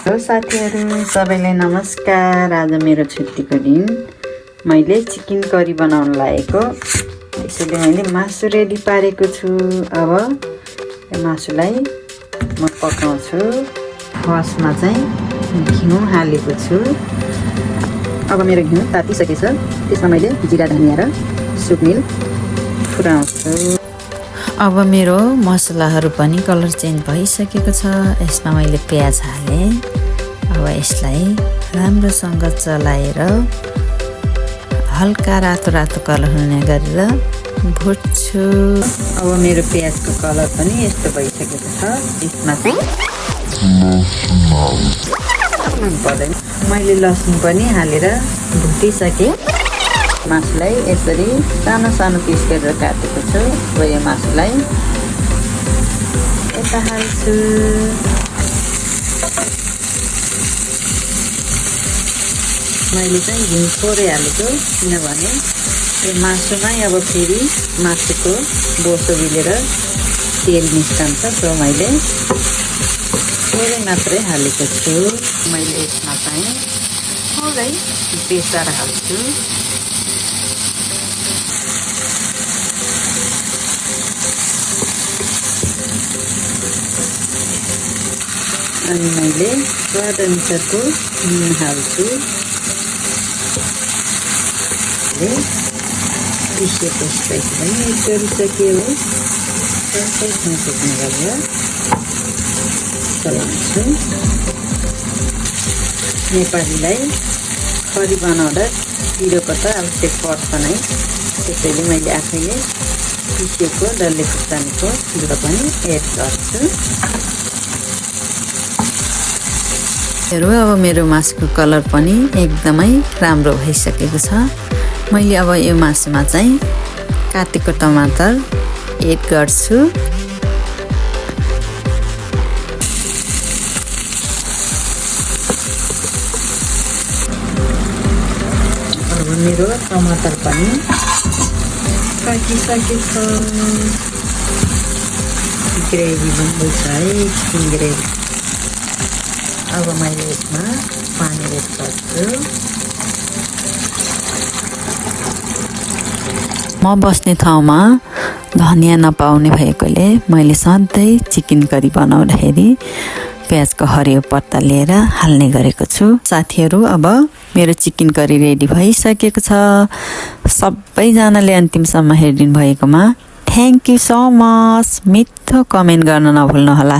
Hello साथीहरू, सबैलाई नमस्कार। आज मेरो छुट्टीको दिन मैले चिकन करी बनाउन लागेको। त्यसैले मैले मासु रेडी पारेको छु। अब यो मासुलाई म पकाउँछु। फर्स्टमा चाहिँ घिउ हालेको छु। अब मेरो घिउ तातिसकेछ। त्यसमा मैले जिरा धनिया र सुकमेल फुटाउँछु। अब मेरो मसलाहरू पनि कलर चेन्ज भइसकेको छ। यसमा मैले प्याज हालेँ। अब यसलाई राम्रोसँग चलाएर हल्का रातो रातो कलर हुने गरेर भुट्छु। अब मेरो प्याजको कलर पनि यस्तो भइसकेको छ। यसमा चाहिँ पर्दैन। मैले लसुन पनि हालेर भुटिसकेँ। मासुलाई यसरी सानो सानो पिस गरेर काटेको छु। अब यो मासुलाई यता हाल्छु। मैले चाहिँ घिउ थोरै हालेको, किनभने यो मासुमै अब फेरि मासुको बोसो मिलेर तेल निस्कन्छ। सो मैले थोरै मात्रै हालेको छु। मैले यसमा चाहिँ थोरै बेसार हाल्छु। अनि मैले स्वाद अनुसारको नुन हाल्छु। पिसेको स्पाइस पनि एड गरिसक्यो। सबै ठाउँसक्ने गरेर चलाउँछु। नेपालीलाई करी बनाउँदा पिरोको त आवश्यक पर्छ नै। त्यसैले मैले आफैले पिसेको डल्ले खुर्सानीको पिरो पनि एड गर्छु। अब मेरो मासुको कलर पनि एकदमै राम्रो भइसकेको छ। मैले अब यो मासुमा चाहिँ काटेको टमाटर एड गर्छु। अब मेरो टमाटर पनि पाकिसकेको छ। ग्रेभी बन्दैछ है, चिकन ग्रेभी। अब मैले यसमा पानी एड गर्छु। म बस्ने ठाउँमा धनिया नपाउने भएकोले मैले सधैँ चिकन करी बनाउँदाखेरि प्याजको हरियो पत्ता लिएर हाल्ने गरेको छु। साथीहरू, अब मेरो चिकन करी रेडी भइसकेको छ। सबैजनाले अन्तिमसम्म हेरिदिनु भएकोमा थ्याङ्क यू सो मच। मिठो कमेन्ट गर्न नभुल्नुहोला है।